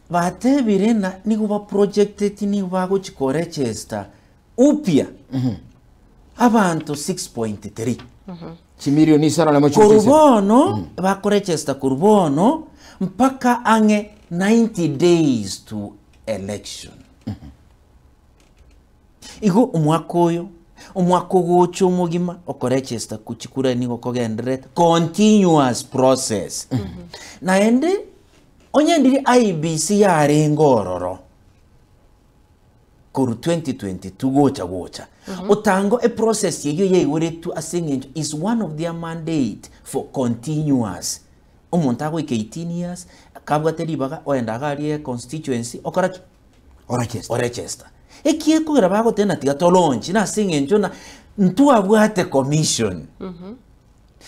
Batebire ng'a nigo baprojecteti nigo bagochi koregister upya abanto 6.3. Chimilioni isano nemo Korwa chigocha isano. bono bakoregister korwa bono mpaka ang'e 90 days to election. Igo omwaka oyo, omwaka ogocha omogima, okoregister chikura nigo kogendererete continuous process. Naende onye ndiri IEBC yarenge ororo korwa 2022 gocha gocha, otango eprocess eyio yaigoretwe ase eng'encho is one of their mandate for continuous. Omonto agoika 18 years, kabwate ribaga oenda iga aria econstituency okora ki? Oregister. Oregister. Ekiekogera bagoteba ng'a tiga tolaunch nase eng'encho ng'a ntwabwate commission.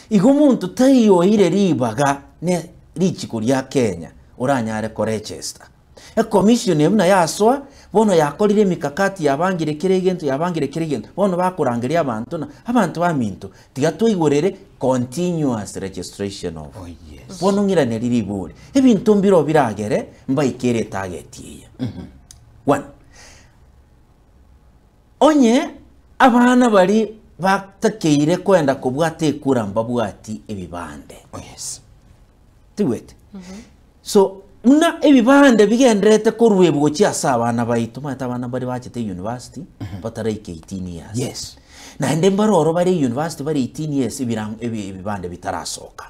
Igo omonto taiyo oire ribaga ne richiko ria Kenya oranyare koregister. Ecommission eye buna yasoa, bono yakorire emikakati yabangire kera egento yabangire kera egento, bono bakorangeria abanto ng'a abanto baminto tiga toigorere continuous registration of. Oh yes. Bono ng'iraneri ribori, ebinto mbiro biragere mbaikere etarget eye. One, onye abana baria batakeire koenda kobwata ekura mbabwati ebibande. Oh yes. Tigwete? So, buna ebibande bigendererete koruebwa gochia ase abana baito, omanyete abana mbare bachete university, bataraika 18 years. Yes. Naende mbare oro bare university bare 18 years ebirango ebi ebibande bitarasoka.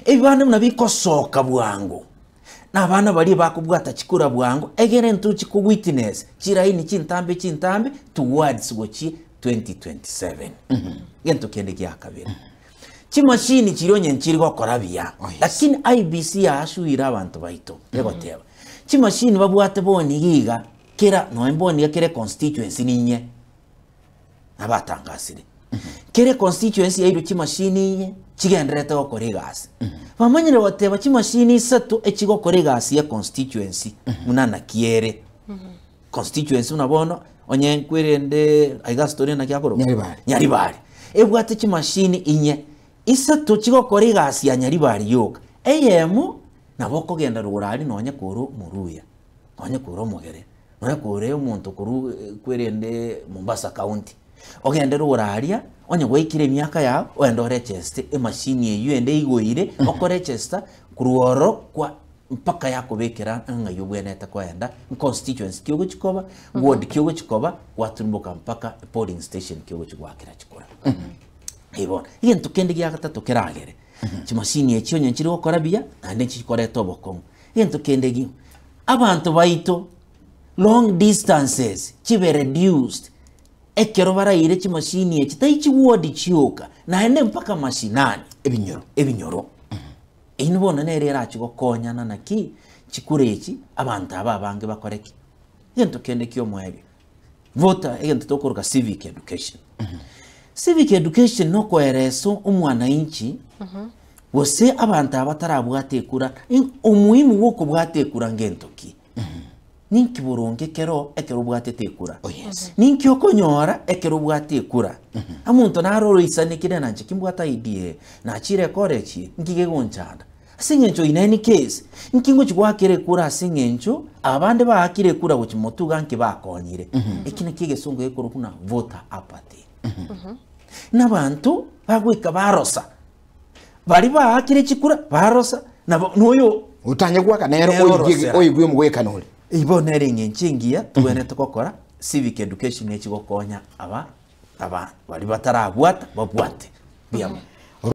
Ebibande buna bikosoka bwango, na abana baria bakobwata chikura bwango, egere ntochi ko witness chiraini chintambe chintambe towards gochia 2027. Egento kende gia kabere. Chimashini chiria onye nchiri gokora buya, Oh, yes. lakini IEBC yaasuire abanto baito egoteba chimashini babwate bono iga iga kera nonya bono iga kera econstituency ninye nabatangasire kera econstituency yairwe chimashini inye chigendererete gokora egasi bamanyire goteba chimashini isato echigokora egasi ya econstituency buna naki ere Constituency buna bono, onye nkwerende aiga ase tore naki akorokwa? Nyaribari. Nyaribari. Ebwate chimashini inye, isato chigokora egasi ya Nyaribari yoka. Eyemo, nabo okogenda rogoro aria nonye kore omoruya, nonye kore omogere, nonye kore omonto korwa kwerende Mombasa county, ogende rogoro aria, onye gwaikire emiaka yao, ogende oregeste emashini eywo ende eigoire, okoregesta korwa ororo kwa mpaka yakobekera ng'ai obwenerete koenda, constituency ki ogochi koba, ward ki ogochi koba, gwaturumboka mpaka polling station ki ogochi goakera chikura. Igo, egento kende gia gatato keragere, chimashini echi onye nchiri gokora buya, naende nchikoreta obokong'u. Egento kende gi, abanto baito, long distances chibe reduced, ekero baraire chimashini echi, tai chiward chioka, naende mpaka mashinani, Ebinyoro. ebinyoro. Eyio bono nere erache gokonyana naki chikura echi abanto aba abange bakore ki? Egento kende kia omoerio, voter egento tokoroka civic education. Civic education nokoeresa omwananchi gose abanto aba batarabwata ekura in- omuhimu bwa okobwata ekura ngento ki? Ninki boronge kero ekero obwatete ekura? Oh yes. Ninki okonyora ekero obwate ekura? Omonto naro oroisanekire na inche kimbwate ID eye, nachire ecollege eye, nki gegonchanda? Ase eng'encho in any case, nki ngochi goakera ekura ase eng'encho abande baakire ekura gochi motwe iga nki bakonyire. Eki nakio egesongo gekorokwa buna voter apathy. Na abanto bagoika barosa, baria baakire chikura barosa, nabo noyo Otanye goaka nere Nere oigwe orosera. oigwe omogwekano ore. Igo nere eng'encho engiya tobwenerete gokora civic education echi gokonya aba aba baria batarabwata babwate mbuya mono.